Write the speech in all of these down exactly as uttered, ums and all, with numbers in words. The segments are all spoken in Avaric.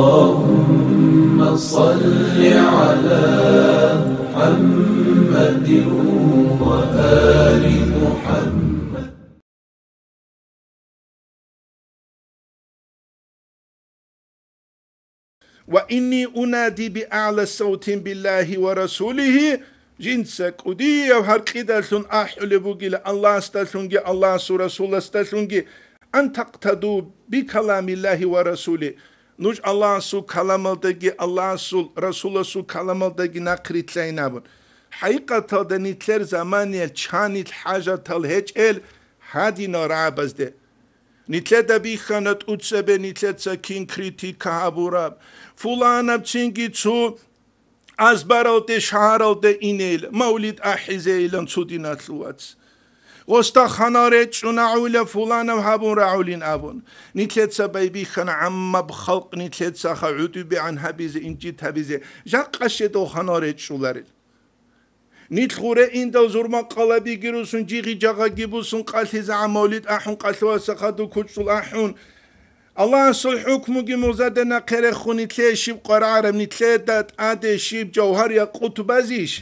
اللهم صل على محمد وآل محمد. وإني أنادي بأعلى صوت بالله ورسوله, жинца кӀудияв гьаркьидалъун ахӀулеб бугила Аллагьасдалъунги Аллагьасул Расуласдалъунги, أن تقتدوا بكلام الله ورسوله, нуж Аллагьасул каламалдаги Аллагьасул Расуласул каламалдаги нахърилълъайин абун. ХӀакъикъаталда нилъер заманиялъ чанил хӀажатал гьечӀел гьадинал рагӀабазде. Нилъеда бихьана тӀуцебе нилъеца кин критика гьабураб, фуланаб цинги цо азбаралде шагьаралде инел, мавлид ахӀизейилан цо диналъул вац. Гъосда ханал речӀчӀун агӀула фуланав гьабун рагӀулин абун. Нилъеца байбихьана гӀаммаб халкъ нилъецаха гӀудубигӀан гьабизе, инжит гьабизе, жакъа щедал ханал речӀчӀуларел. Нилъ гъуре индал зурмакъалабиги русун, жигъи-жагъаги бусун, къалъизегӀан мавлид ахӀун, къалъуваса хадув кучӀдул ахӀун. Аллагьасул хӀукмуги музада нахъе рехун, нилъее щиб къварагӀараб, нилъеда тӀаде щиб жавгьар-якъут базейищ?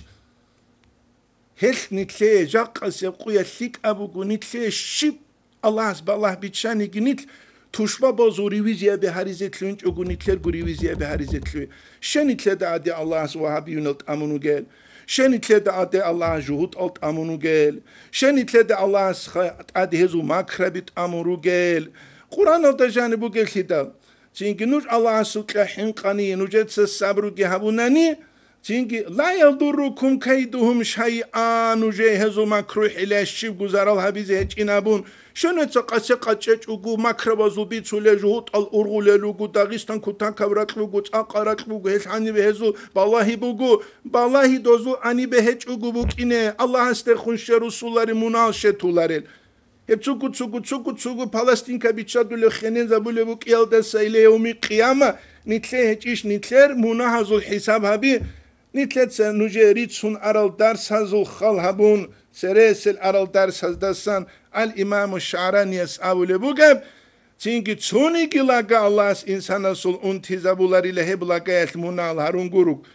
Гьелъ нилъее жакъасеб къуялъ лъикӀаб буго, нилъее щиб Аллагьас балагь биччаниги, нилъ тушбабазул ревизиябе гьаризе лъугьинчӀого, нилъерго ревизиябе гьаризе лъугьи. Щай нилъеда гӀаде Аллагьас вагьабиюнал тӀамун вугел? Щай нилъеда гӀаде Аллагьас жугьутӀал тӀамун вугел? Щай нилъеда Аллагьас ха-, тӀаде гьезул макраби тӀамун ругел? Къуръаналда жаниб бугеллъидал. Цинги нуж Аллагьасукьа хӀинкъани, нужеца сабруги гьабунани, цинги, ла ядуррукум кайдухум шайъа, нужее гьезул макру-хӀила щибго зарал гьабизе гьечӀин абун, щенеца къасе къачӀечӀого, макрабазул бицулел жугьутӀал ургъулел руго, Дагъистан кутакаб ракь буго, цӀакъа ракь буго, гьелъ гьанибе гьезул балагьи буго, балагьи дозул гьанибе гьечӀого букӀине, Аллагьасдехун щерусуларел, мунагьал щетуларел. Гьеб цугу-цугу, цугу-цугу палестинка биччадулев хенезабулеб букӀиялдаса иле явми-къияма нилъее гьечӀищ нилъер мунагьазул хӀисаб гьаби, нилъеца нужее рицун арал дарсазул хал гьабун, цересел арал дарсаздасан ал-Имаму ШагӀранияс абулеб бугеб, цинги цониги лага Аллагьас инсанасул унтизабуларила гьеб лагаялъ мунагьал гьарун гуруг.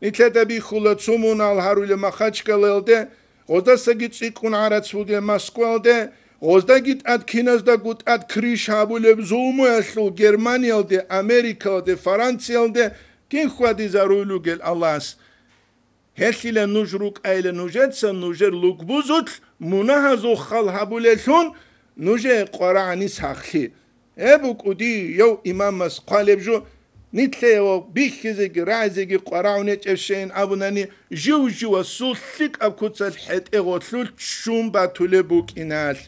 Нилъеда бихьула цо мунагьал гьарулеб Махачкалаялде, гъоздасаги цӀикӀкӀун гӀарац бугеб Москваялде, гъоздаги тӀад киназдаго тӀад криш гьабулеб зулмуялъул Германиялде, Америкалде, Франциялде кин хьвадизаруй ругел Аллагьас. Гьелъила нуж рукӀайила нужеца нужер лугбузулъ мунагьазул хал гьабулелъун нужее къварагӀани сахлъи. Гьеб букӀудияв имамас хъвалеб жо, нилъее ва бихьизеги рагӀизеги къварагӀун гьечӀебщейин абунани, жив-живасул лъикӀаб куцалъ хӀетӀе гъолъул ччун батулеб букӀиналъ.